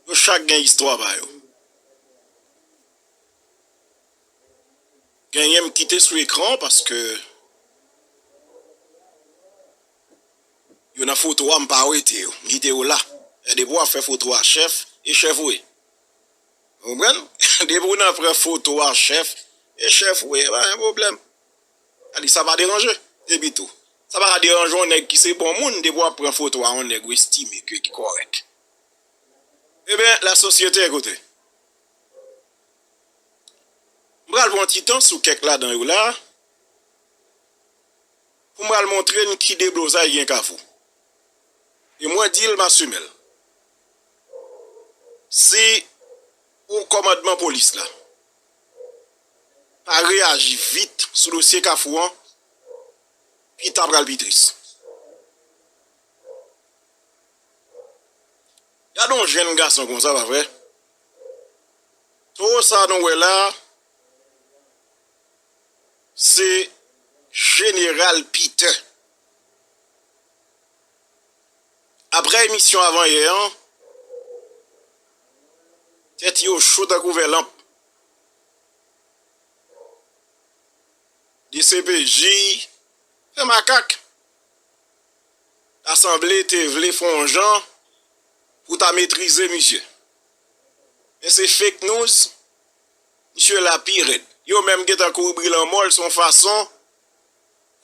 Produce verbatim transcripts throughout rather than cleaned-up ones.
Yo chak gen istwa pa yo. Genyen m kite sou ekran paske yo nan foto a, m pa wete yo. M kite yo la. E depi w ap fè foto a chèf, e chèf ou ye. Ou konprann? Depi w nan pran foto a chèf, e chèf ou ye, pa gen pwoblèm. Sa di sa pa deranje. Epi tou, sa pa ka deranje yon nèg ki se bon moun depi w ap pran foto a yon nèg ou estime ke ki kòrèk. Ebyen, lasosyete, koute. M pral pran ti tan sou kèk ladan yo la, pou m pral montre n ki deblozay gen Kafou. E mwen di l, m asime l. Si ou kòmandman polis la pa reyaji vit sou dosye Kafou an, pita pral pi tris. Gade yon jèn gason konsa, pa vre? Towo sa nou wè la, se Jeneral Peter. Apre emisyon avanyè an, tèt yo cho tankou vè lanp. D C P J fè makak. Lasanble te vle fè yon jan pou ta metrize misye. Men se fake news, misye la pi rèd. Yo menm gentan kouri bri lanmò l, se yon fason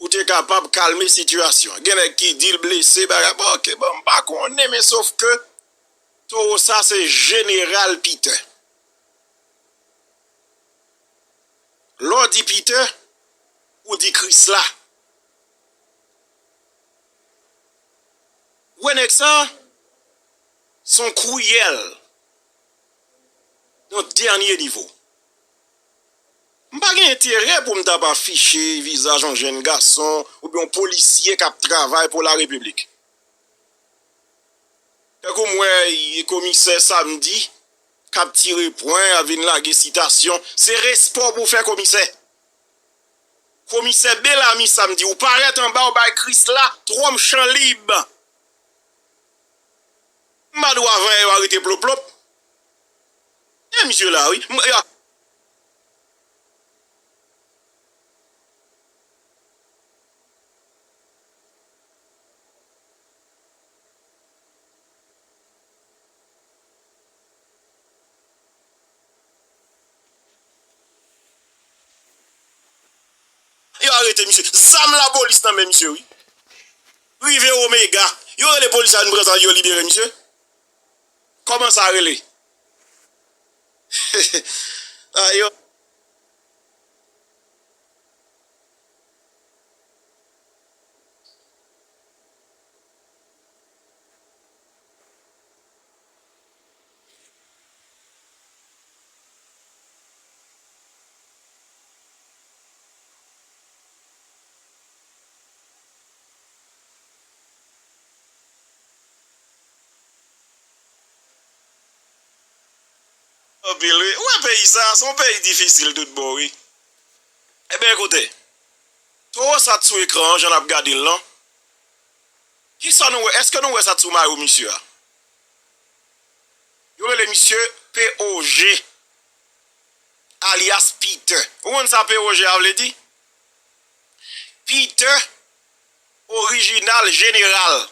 pou te kapab kalme sitiyasyon an. Gen nèg ki di l blese, bagay. Bon, oke, bon, m pa konnen, men sof ke towo sa se Jeneral Peter. Lè w di Peter, ou di Krisla. Ou wè nèg sa, se yon kriyèl nan dènye nivo. M pa gen enterè pou m t ap afiche vizaj yon jèn gason oubyen yon polisye k ap travay pou larepiblik. Tankou m wè komisè Samdi k ap tire pwen, ap vin lage sitasyon. Se respè w pou w fè komisè. Komisè Belami Samdi, ou parèt anba, ou bay Krisla twò m chan lib. M pa di w avan yè yo arete Plop Plop. E misye la, wi. M, ya. Yo arete misye. Zam lapolis nan men misye, wi. Rive Omega. Yo rele polis la vin pran zam, yo libere misye. Kòman sa rele? Ah, yo. Anpil, wi. Ou wè peyi sa, se yon peyi difisil tout bon, wi. Ebyen, ekoute, towo sa t sou ekran an, jan n ap gade l lan. Kisa nou wè? Èske nou wè sa t sou mayo misye a? Yo rele misye P O G, alyas Peter. Ou konn sa P O G a vle di? Peter Orijinal Jeneral.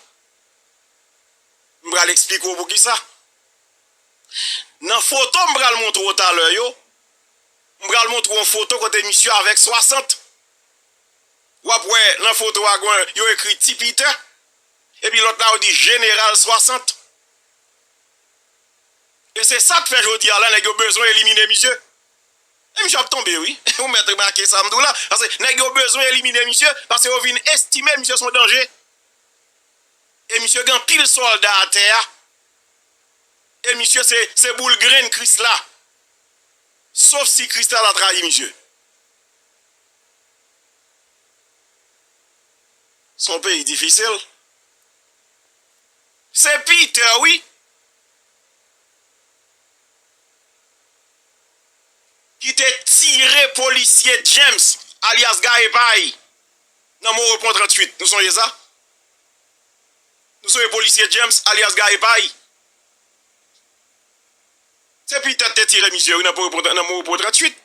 M pral eksplike w poukisa. Nan foto m pral montre w talè yo, m pral montre w yon foto kote misye avèk swasant. W ap wè nan foto a, gen, yo ekri Ti Peter, epi lòt la, yo di Jeneral swasant. E se sa k fè jodi a la, nèg yo bezwen elimine misye. E misye ap tonbe, wi. Ou mèt remake sa m di w la. Paske nèg yo bezwen elimine misye, paske yo vin estime misye se yon danje. E misye gen anpil sòlda atè a. E misye se, se boul grenn Krisla. Sof si Krisla ta trayi misye. Se yon peyi difisil. Se Peter, wi, ki te tire polisye James, alyas Gaye Pay, nan Morepont tranntuit. Nou sonje sa? Nou sonje polisye James, alyas Gaye Pay? tire misye wi nan Mowopo nan Mowopo tranntuit.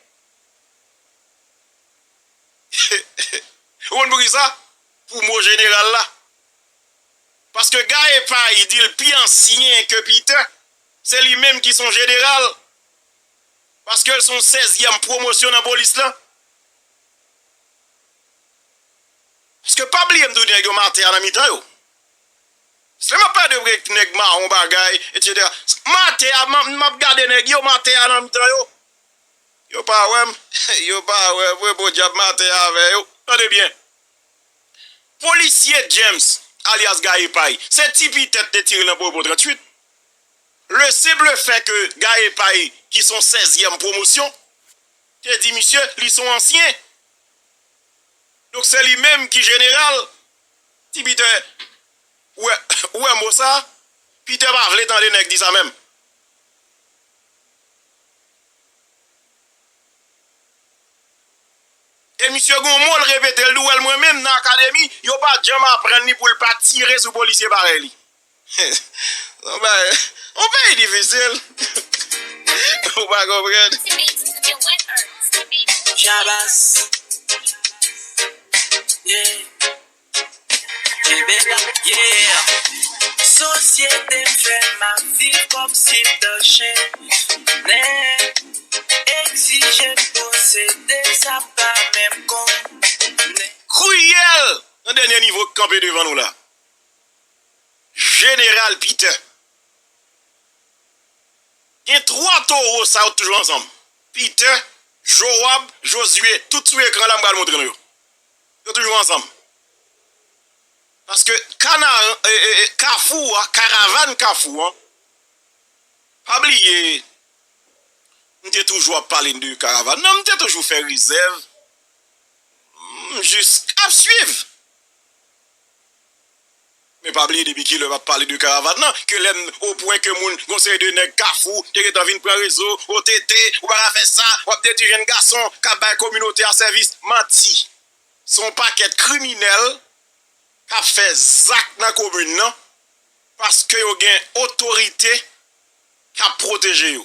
Ou konn poukisa? Pou mo jeneral la. Paske Guy Epie di l pi ansyen ke Peter. Se li menm ki se yon jeneral. Paske l se yon sèzyèm pwomosyon nan polis lan. Paske pa bliye m tou nèg yo matè a nan mitan yo. Se m ap pale de nèg mawon bagay, etsetera. Matè a, m ap, m ap gade nèg yo, matè a nan mitan yo. Yo pa wè m, yo pa wè m, vre podyab matè a avè yo. Tande byen. Polisye James, alyas Guy Epie, se Ti Pitè te tire l nan Mowopo tranntuit. Le simple fait que Guy Epie, ki se yon sèzyèm pwomosyon, te di misye, li se yon ansyen. Donk se li menm ki jeneral. Ti Pitè, ou wè, ou wè mo sa? Pitè pa vle tande nèg di sa menm. E misye gon mo l repete, l di, ou wè l mwen menm nan akademi, yo pa t janm aprann li pou l pa tire sou polisye parèy li. Yon bagay, yon peyi difisil. Ou pa konprann. Jabas. Yeah. Kebela, yeah. Sosyete m fè m ap viv kòmsi m te chen. Nèg egzije m posede sa pa menm konnen. Kriyèl nan dènye nivo k kanpe devan nou la. Jeneral Peter. Gen twa towo sa yo toujou ansanm. Peter, Joab, Josué, tout sou ekran la m pral montre nou yo. Yo toujou ansanm. Paske Kanaran, e, e, e, Kafou a, karavàn Kafou an, pa bliye, m te toujou ap pale de karavàn nan, m te toujou fè rezèv, m jis ap swiv. Men pa bliye depi kilè m ap pale de karavàn nan, ke lè m, o pwen ke moun, gon seri de nèg Kafou, te gentan vin pran rezo, O T T, ou pa ka fè sa, w ap detwi jenn gason k ap bay kominote a sèvis, manti. Se yon pakèt kriminèl k ap fè zak nan komin nan, paske yo gen otorite k ap pwoteje yo.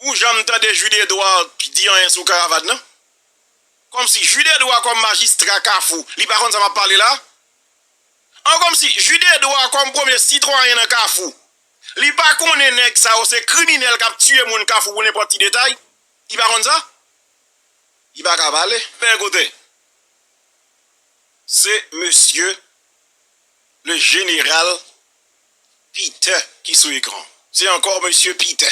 Ou janm tande Jude Edouard di anyen sou karavàn nan? Kòmsi Jude Edouard kòm majistra Kafou, li pa konn sa m ap pale la? An kòmsi Jude Edouard kòm premye sitwayen nan Kafou, li pa konnen nèg sa yo se kriminèl k ap tiye moun Kafou pou nenpòt ti detay? Li pa konn sa? Li pa ka pale. Men koute. Se mesye le jeneral Peter ki sou ekran. Se ankò mesye Peter.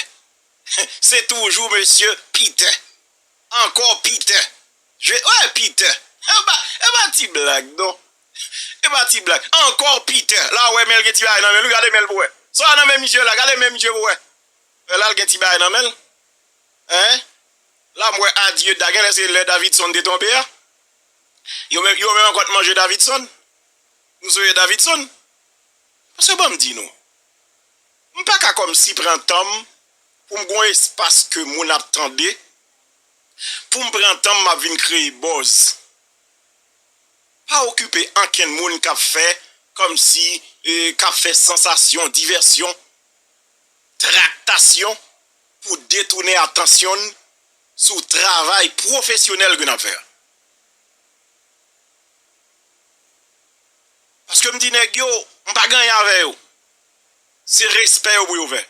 Se toujou mesye Peter. Ankò Peter. Je, wè Peter. E pa, e pa ti blag, non. E pa ti blag. Ankò Peter. La, w wè men l gen ti bagay nan men l. Wi, gade men l pou wè. Sa nan men misye la, gade men misye pou wè. Wè la, l gen ti bagay nan men l. Hein? La, m wè Adye Da, genlè se lè Davidson te tonbe a. Yo menm, yo menm ankò t manje Davidson. Nou sonje Davidson? Paske ban m di nou, m pa ka kòmsi pran tan m pou m gon espas ke moun ap tande, pou m pran tan m ap vin kreye buzz. Pa okipe ankenn moun k ap fè kòmsi, e, k ap fè sansasyon, divèsyon, traktasyon pou detounen atansyon n sou travay pwofesyonèl ke n ap fè a. Paske m di nèg yo, m pa gen anyen avè yo. Se respè yo pou yo fè.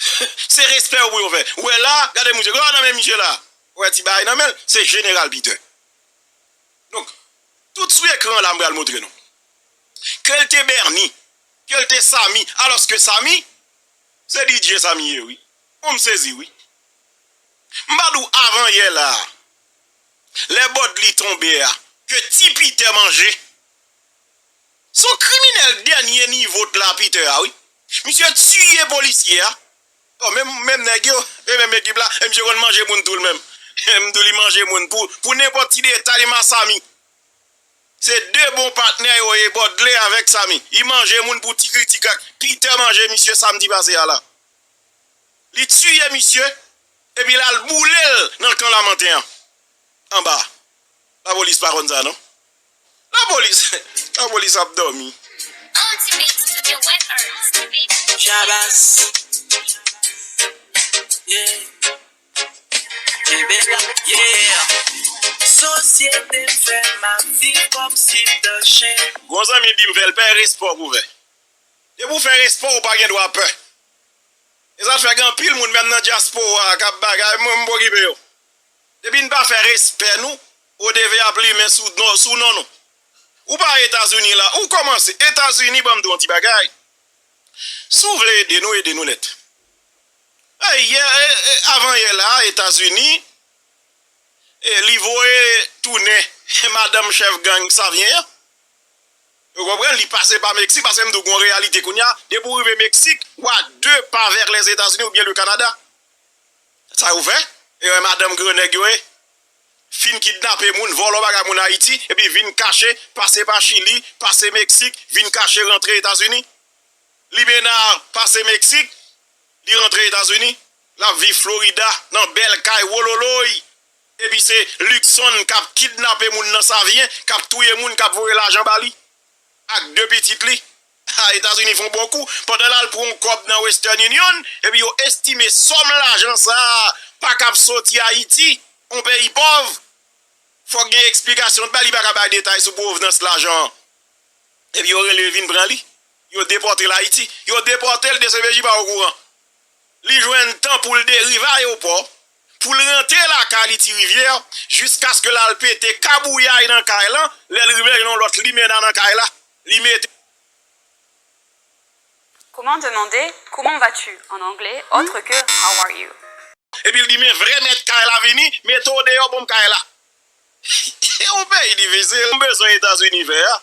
Se respè yo pou yo fè. Ou wè la, gade misye, gade nan men misye la. Ou wè ti bagay nan men l, se jeneral Peter. Donk, tout sou ekran la, m pral montre nou. Ke l te Bernie, ke l te Samy, alòske Samy, se D J Samy ye, wi. Bon, m sezi, wi. M pa di w avan yè la a, lè Bodly tonbe a, ke ti Peter manje. Se yon kriminèl dènye nivo t la Peter a, wi. Misye tiye polisye a. Bon, menm, menm nèg yo, e menm ekip la, e misye konn manje moun tou l menm. M di w li manje moun pou, pou nenpòt ti detay, li ma Samy. Se de bon patnè yo ye, Bodly avèk Samy. Li manje moun pou ti kritik ak Peter manje misye samdi pase a la. Li tiye misye, epi l al boule l nan kan Lamanten an, anba. Lapolis pa konn sa, non. Lapolis, lapolis ap dòmi. Shabazz. Yeah. Kenbe la. Yeah. Sosyete m fè m ap viv kòmsi m t on chen. Gon zanmi di m fè l pè respè w pou fè. Depi w fè respè w pa gen dwa pè. E sa fè gen anpil moun menm nan dyaspora k ap bagay mwen m pa okipe yo. Depi n pa fè respè nou, O D V ap limen sou non sou non nou. Ou pa Etazini la, ou kòmanse Etazini ban m di w yon ti bagay. Si w vle ede nou, ede nou nèt. Ey, yè, e, e, avan yè la, Etazini, e, li voye tounen madanm chèf gang Savyen an. Ou konprann? Li pase pa Meksik, paske m di w gon reyalite kounye a, depi w rive Meksik, ou a de pa vè Lèzetazini oubyen le Kanada. Sa yo fè? E wè madanm gran nèg yo ye. Fin kidnape moun, vòlò bagay moun Ayiti, epi vin kache, pase pa Chili, pase Meksik, vin kache rantre Etazini. Limena pase Meksik, li rantre Etazini. L ap viv Florida, nan bèl kay wololoy. Epi se Luckson k ap kidnape moun nan Savyen, k ap touye moun, k ap voye lajan ba li. Ak de pitit li. Ha, Etazini fè yon bon kou. Pandan l al pran yon kòb nan Western Union, epi yo estime sòm lajan sa a pa kab soti Ayiti, yon peyi pòv. Fòk gen eksplikasyon, li pa ka bay detay sou pwovnans lajan an. Epi yo rele vin pran li. Yo depòte l Ayiti. Yo depòte l, D C P J pa okouran. Li jwenn tan pou l de rive ayewopò, pou l rantre lakay li Ti Rivyè, jiskaske l al pete kabouyay nan kay lan, lè l rive jwenn yon lòt limena nan kay la, li mete. Comment demander comment vas-tu en anglais autre que how are you? Epi l di men vrè mèt kay la vini, mete w deyò ban m kay la. E yon peyi difisil. M bezwen Etazini fè a.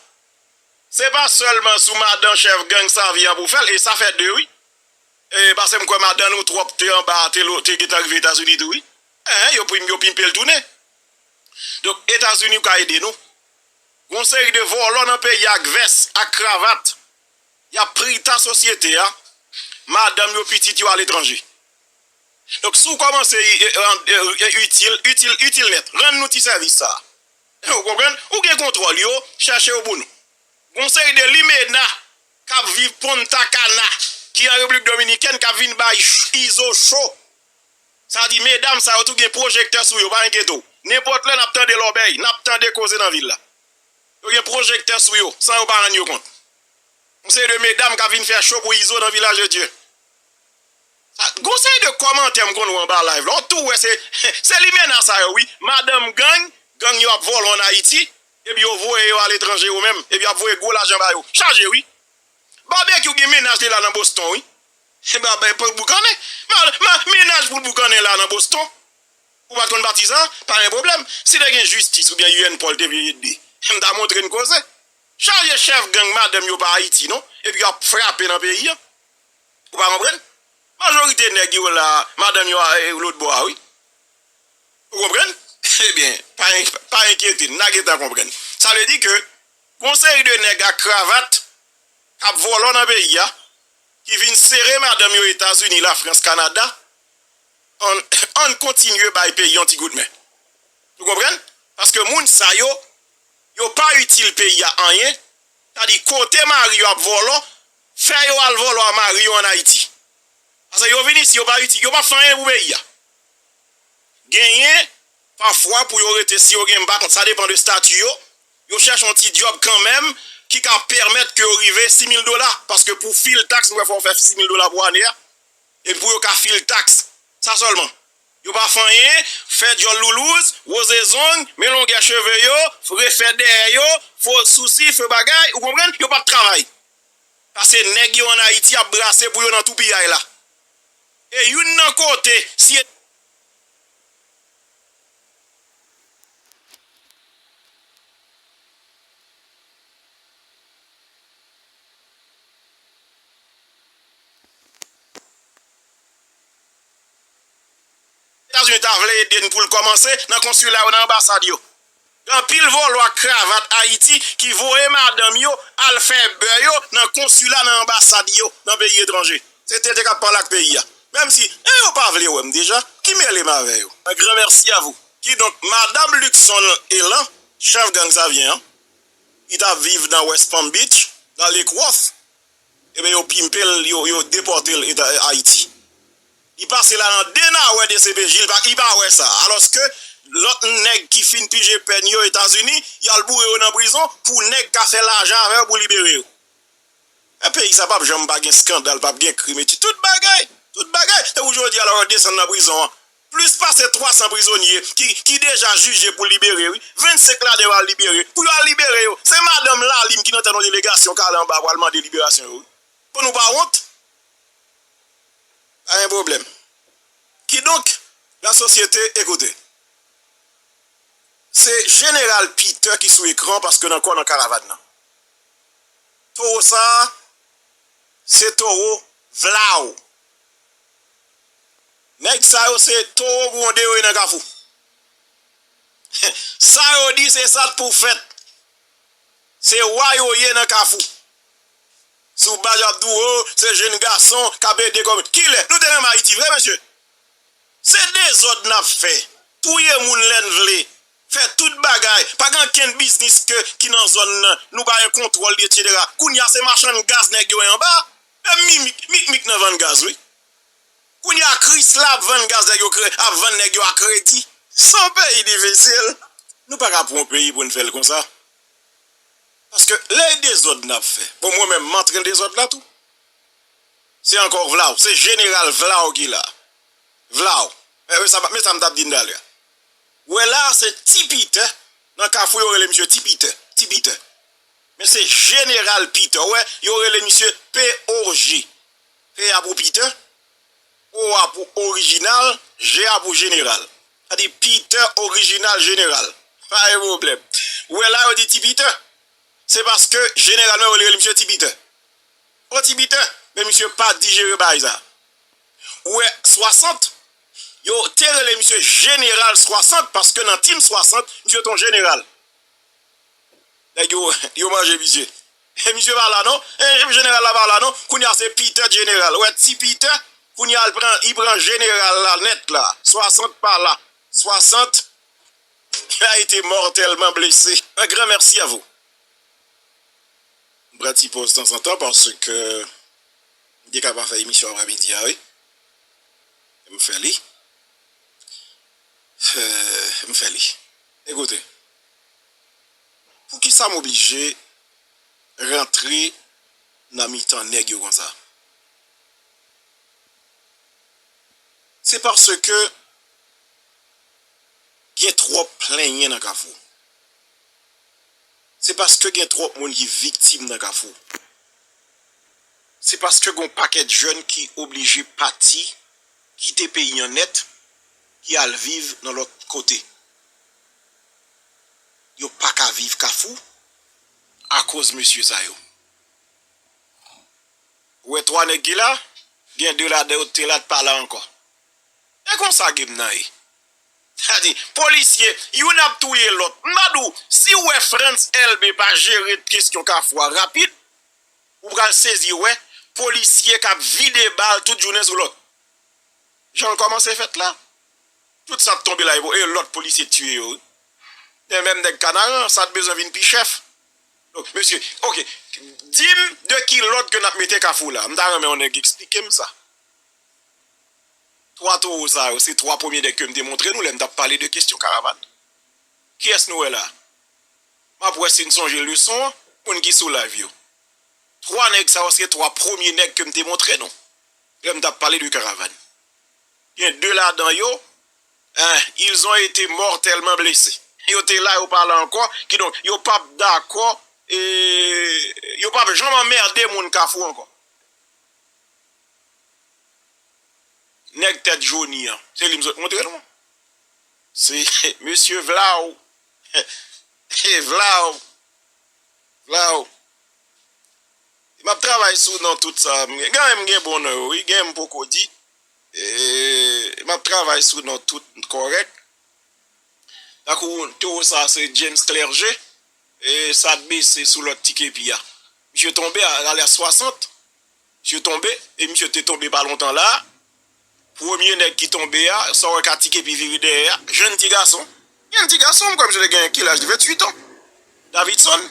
Se pa sèlman sou madan chèf gang Savyen an pou fè l, e sa fè de wi. E paske m kwè madan nou twòp te anba, te lo, te gentan rive Etazini tou wi. Enhen, yo pim, yo pimpe l tounen. Donk Etazini ou ka ede nou. Gon seri de vòlò nan peyi ak vès, ak kravat. Y ap prita sosyete a, madanm yo, pitit yo aletranje. Donk si w kòmanse itil, itil, itil nèt, rann nou ti sèvis sa a. Ou konprann? Ou gen kontwòl yo, chèche yo pou nou. Gon seri de limena k ap viv Punta Cana, ki an Repiblik Dominikèn, k ap vin bay Izo cho. Sa di medam sa yo tou gen pwojektè sou yo, pa enkyete w. Nenpòt lè n ap tande lòbèy, n ap tande koze nan vil la. Yo gen pwojektè sou yo, san yo pa rann yo kont. Yon seri de medam k ap vin fè cho pou Izo nan Vilaj de Dye. Sa, gon seri de kòmantè m konn wè anba live la. Ou tou wè se, se limena sa yo wi. Madanm gang, gang yo ap vòlò ann Ayiti, epi yo voye yo aletranje yo menm, epi y ap voye gwo lajan ba yo. Chaje wi. Babekyou gen mennaj li la nan Boston wi. Babay pou boukannen. Mennaj pou boukannen la nan Boston. Ou pa t konn patizan? Pa gen pwoblèm. Si te gen jistis oubyen U N Paul te vin ede, m ta montre n koze. Chaje chèf gang madanm yo pa Ayiti non, epi y ap frape nan peyi an. Ou pa konprann? Majorite nèg yo la, madanm yo lòt bò a wi. Ou konprann? Ebyen, pa enkyete n, n a gentan konprann. Sa vle di ke gon seri de nèg ak kravat k ap vòlò nan peyi a, ki vin sere madanm yo Etazini, Lafrans, Kanada, ann, ann kontinye bay peyi yon ti kout men. Ou konprann? Paske moun sa yo, yo pa itil peyi a anyen, sa di kote mari yo ap vòlò, fè yo al vòlò a mari yo ann Ayiti. Paske yo vin isi, yo pa itil, yo pa fè anyen pou peyi a. Genyen, pafwa pou yo rete, si yo gen, m pa kont, sa depan de stati yo, yo chèche yon ti djòb kanmenm ki ka pèmèt ke yo rive sis mil dola, paske pou fil taks, m kwè fò w fè sis mil dola pou ane a, epi pou yo ka fil taks, sa sèlman. Yo pa fè anyen, fè djòl loulouz, woze zong, men longè cheve yo, refè dèyè yo, fo sousi, fo bagay, ou konprann? Yo p ap travay. Paske nèg yo ann Ayiti ap brase pou yo nan toupiyay la. E youn nan kote, si Etazini ta vle ede n pou l kòmanse nan konsila yo, nan anbasad yo. Gen anpil vòlò ak kravat Ayiti ki voye madanm yo al fè bè yo nan konsila, nan anbasad yo, nan peyi etranje. Se tete k ap pale ak peyi a. Menm si, e yo pa vle wè m deja, ki mele m avè yo? Un grand merci à vous. Kidonk, madanm Luckson Elan, chèf gang Savyen an, ki t ap viv nan West Palm Beach, nan Lake Worth, Ebyen, yo pimpe l, yo, yo depòte l Eta-, Ayiti. Li pase la nan de nawè D C P J, li pa, li pa wè sa. Alòske lòt nèg ki fin pije pèn yo Etazini, y al boure yo nan prizon pou nèg ka fè lajan avè yo pou libere yo. E peyi sa p ap janm pa gen eskandal, p ap gen krim, eti tout bagay, tout bagay. Se pou jodi a lè yo desann nan prizon an, plis pase twa san prizonye ki, ki deja jije pou libere, wi. Vennsenk ladan yo al libere. Pou yo al libere yo, se madanm Lalim ki nan tèt yon delegasyon k ale anba pou al mande liberasyon yo, wi. Bon, nou pa wont? Pa gen pwoblèm. Kidonk, lasosyete, ekoute. Se Jeneral Peter ki sou ekran paske n ankò nan karavàn nan. Towo sa a, se towo Vlaw. Nèg sa yo se towo gwonde yo ye nan Kafou. Sa yo di se sa k pou fèt. Se wa yo ye nan Kafou. Si w baz ap di w, o, se jenn gason k ap ede kòm. Kilè? Nou te renmen Ayiti vre, mesye? Se dezòd n ap fè. Touye moun lè n vle. Fè tout bagay. Pa gen okenn biznis ke, ki nan zòn nan. Nou pa gen kontwòl li, etsetera. Kounye a, se machann gaz nèg yo ye anba. E Mimik, Mikmik nan vann gaz, wi. Kounye a, Krisla ap vann gaz nèg yo kre-, ap vann nèg yo a kredi. Se yon peyi difisil. Nou pa ka pran yon peyi pou n fè l konsa. Paske lè e dezòd n ap fè. Bon, mwen menm, m antre nan dezòd la tou. Se ankò Vlaw. Se Jeneral Vlaw ki la. Vlaw. Men, men sa, men sa m t ap di n talè a. Ou wè la, se Ti Pitè. Nan Kafou, yo rele misye Ti Pitè. Ti Pitè. Men se Jeneral Pitè. Ou wè, yo rele misye P O G. P a pou Pitè. O a pou orijinal, J a pou jeneral. Sa di Pitè orijinal jeneral. Pa gen pwoblèm. Ou wè la, yo di Ti Pitè. Se paske jeneralman, yo rele misye Ti Pitè. O Ti Pitè, men misye pa dijere bagay sa. Ou wè swasant, yo te rele misye Jeneral swasant, paske nan tim swasant, misye te yon jeneral. Nèg yo, yo manje misye. E misye pa la non. E jeneral la pa la non. Kounye a se Pitè jeneral. Ou wè Ti Pitè, kounye a l pran, li pran jeneral la nèt la. Swasant pa la. Swasant a été mortellement blessé. Un grand merci à vous. M pran ti pòz tanzantan paske m te ka pa fè emisyon aprèmidi a, wi. M fè li. Eh, m fè li. Ekoute, poukisa m oblije rantre nan mitan nèg yo konsa? Se paske gen twòp plenyen nan Kafou. Se paske gen twòp moun ki viktim nan Kafou. Se paske gen yon pakèt jèn ki oblije pati, kite peyi an nèt, ki al viv nan lòt kote. Yo pa ka viv Kafou akoz mesye sa yo. Ou wè twa nèg ki la, gen de ladan yo te la, t pa la ankò. E konsa game nan ye. Sa di, polisye, youn ap touye lòt. M ta di w, si w wè Frantz Elbé pa jere kesyon Kafou a rapid, ou pral sezi wè polisye k ap vide bal tout jounen sou lòt. Jan l kòmanse fèt la, tout sa ap tonbe la, e lòt polisye t tiye yo, wi. E menm nèg Kanaran, sa t bezwen vin pi chèf. Donk, mesye, oke, di m de ki lòd ke n ap mete Kafou la. M ta renmen yon nèg eksplike m sa. Twa towo sa yo, se twa premye nèg ke m te montre nou lè m t ap pale de kesyon karavàn. Kiyès nou wè la? M ap wè si n sonje leson an, moun ki sou live yo. Twa nèg sa yo se twa premye nèg ke m te montre nou lè m t ap pale de karavàn. Gen de ladan yo, eh, ils ont été mortellement blessés. Yo te la, yo pa la ankò. Kidonk, yo p ap dakò, e, yo p ap janm anmède moun Kafou ankò. Nèg tèt joni an, se li m sot montre nou. Se mesye Vlaw. E Vlaw. Vlaw. M ap travay sou non tout sa. M gen, gen, m gen bon non yo, wi. Gen m poko di. E, m ap travay sou non tout kòrèk. Tankou towo sa se James Clergé. E sa t bese sou lòt ti kepi a. Misye tonbe a, ale a swasant. Misye tonbe, e misye te tonbe pa lontan la. Premye nèg ki tonbe a, sa w wè ka ti kepi vire dèyè a, jenn ti gason. Jenn ti gason, m kwè misye te gen ki laj li, venntuit an. Davidson,